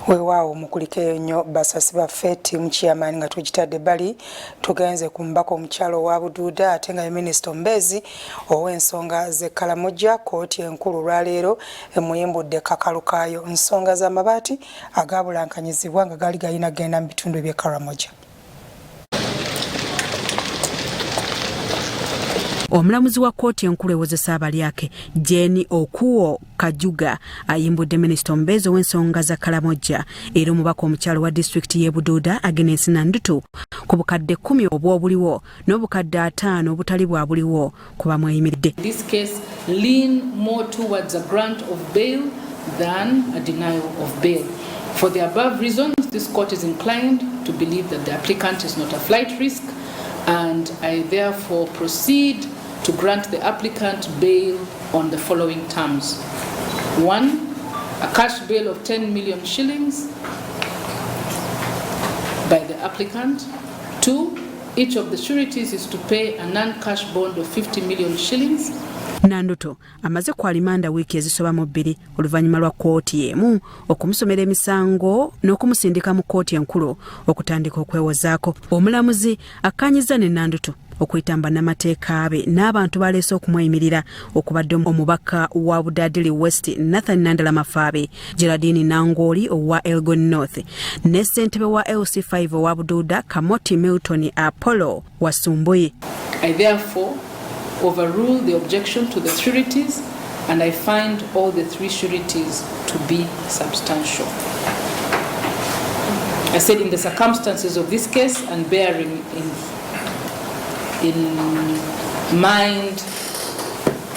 Weewaawo, mukulikeyo nnyo basasi baffe. Team chairman nga tugitadde bali, tugenze ku mubaka omukyalo owa Buduuda ate nga ye minisita omubeezi ow'ensonga z'e Kalamojja. Kkooti enkulu olwaleero emuyimbudde kakalu kaayo, nsonga z'amabaati agabulankanyizibwa nga gaali galina kugenda mu bitundu eby'e Karamoja. Omulamuzi wa kkooti enkulu ewozesa abalyake, Jane Okuo Kajuga, ayimbudde minisita omubeezi ow'ensonga za Kalamojja era omubaka omukyalo wa disitulikiti y'e Buduuda, Agnes Nandutu, ku bukadde 10 obw'obuliwo n'obukadde 50 obutali bwa buliwo ku bamweyimiridde. This case lean more towards a grant of bail than a denial of bail. For the above reasons, this court is inclined to believe that the applicant is not a flight risk, and I therefore proceed to grant the applicant bail on the following terms. One, a cash bail of 10 million shillings by the applicant. Two, each of the sureties is to pay a non-cash bond of 50 million shillings. Nandutu amaze ku alimanda wiiki ezisoba mu 2 oluvannyuma lwa kkooti emu okumusomera emisango n'okumusindika mu kkooti enkulu okutandika okwewozaako. Omulamuzi akkaanyizza ne Nandutu okuyita mu bannamateeka be n'abantu baleese okumweyimirira, okubadde omubaka wa Budadiri West, Nathan Nandala Mafaabe, Geraldine Nangoli owa Elgon North ne ssentebe wa LC5 owa Buduuda, Kamoti Milton Apollo Wasumbuyi. I therefore overrule the objection to the sureties and I find all the three sureties to be substantial. I said in the circumstances of this case and bearing in mind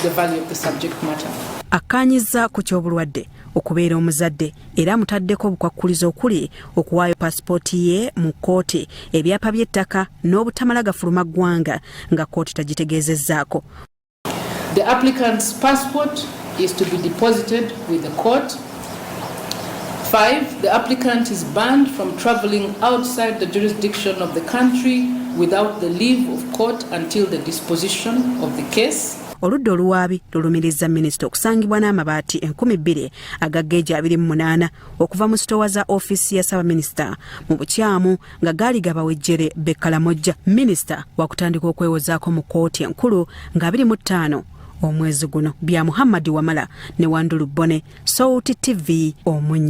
the value of the subject matter. Akkaanyizza ku ky'obulwadde okubeera omuzadde era amutaddeko obukwakkulizo okuli okuwaayo pasipooti ye mu kkooti, ebyapa by'ettaka n'obutamala gafuluma ggwanga nga kkooti tagitegeezezzaako. The applicant's passport is to be deposited with the court. Five, the applicant is banned from traveling outside the jurisdiction of the country without the leave of court until the disposition of the case. Oludda oluwaabi lulumiriza minisita okusangibwa n'amabaati 2000 aga gauge 28 okuva mu sitowa za ofiisi ya ssaabaminisita mu bukyamu nga gaali gabawejjere b'e Kalamojja. Minisita wakutandika okwewozaako mu kkooti enkulu nga 25 omwezi guno. Bya Muhammadi Wamala ne Wandulu Bbone, Salt TV, Omunnyo.